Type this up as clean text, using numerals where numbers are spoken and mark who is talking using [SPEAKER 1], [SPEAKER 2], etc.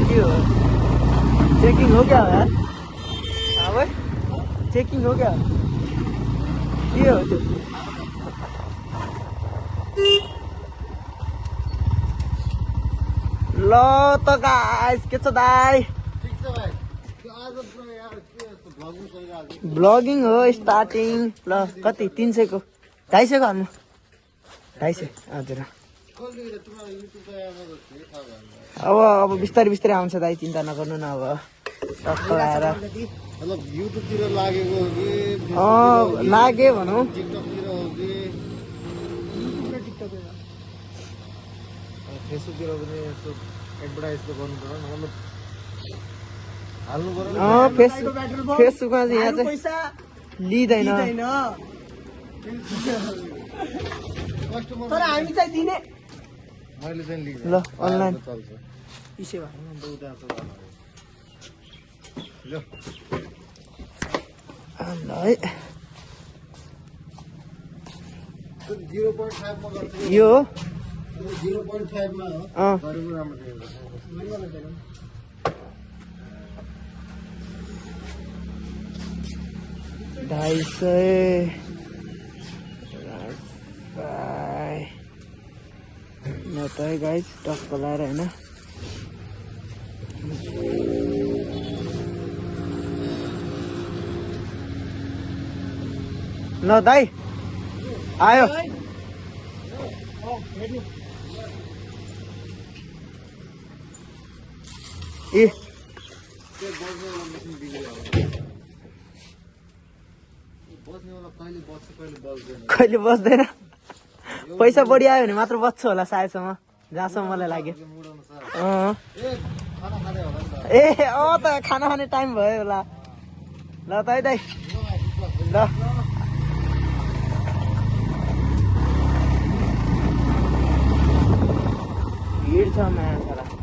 [SPEAKER 1] के हो चेकिङ हो क्या यार अब चेकिङ हो क्या के हो त्यो ल त गाइस के छ दाइ ब्लगिङ हो स्टार्टिङ ल कति 300 को 250 को हाल्नु 250 हजुर अब बिस्तारै बिस्तारै आउँछ दाइ चिन्ता नगर्नु न अब टक्क आएर
[SPEAKER 2] युट्युबतिर लागेको हो कि
[SPEAKER 1] लाग्यो भनौँ
[SPEAKER 2] टिकटकतिर हो कि फेसबुकतिर पनि यसो एडभर्टाइज त गर्नु पर्यो न मतलब हाल्नु पर्यो
[SPEAKER 1] फेसबुकमा चाहिँ यहाँ चाहिँ लिँदैन तर हामी चाहिँ दिने
[SPEAKER 2] मैले चाहिँ लिएँ
[SPEAKER 1] ल अनलाइन
[SPEAKER 2] चल्छ
[SPEAKER 1] पिसे भयो
[SPEAKER 2] ल
[SPEAKER 1] है
[SPEAKER 2] 0.5 मा गर्छु
[SPEAKER 1] यो
[SPEAKER 2] 0.5 मा हो
[SPEAKER 1] अँ
[SPEAKER 2] गरेको राम्रो थियो
[SPEAKER 1] 250 न त है गाइस टक्क लाएर होइन ल दाइ आयो ए कहिले बस्दैन पैसा बढी आयो भने मात्र बच्छु होला सायदसम्म जहाँसम्म मलाई लाग्यो ए त खाना खाने टाइम भयो होला ल त है दाइ ल भिड छ मान्छेलाई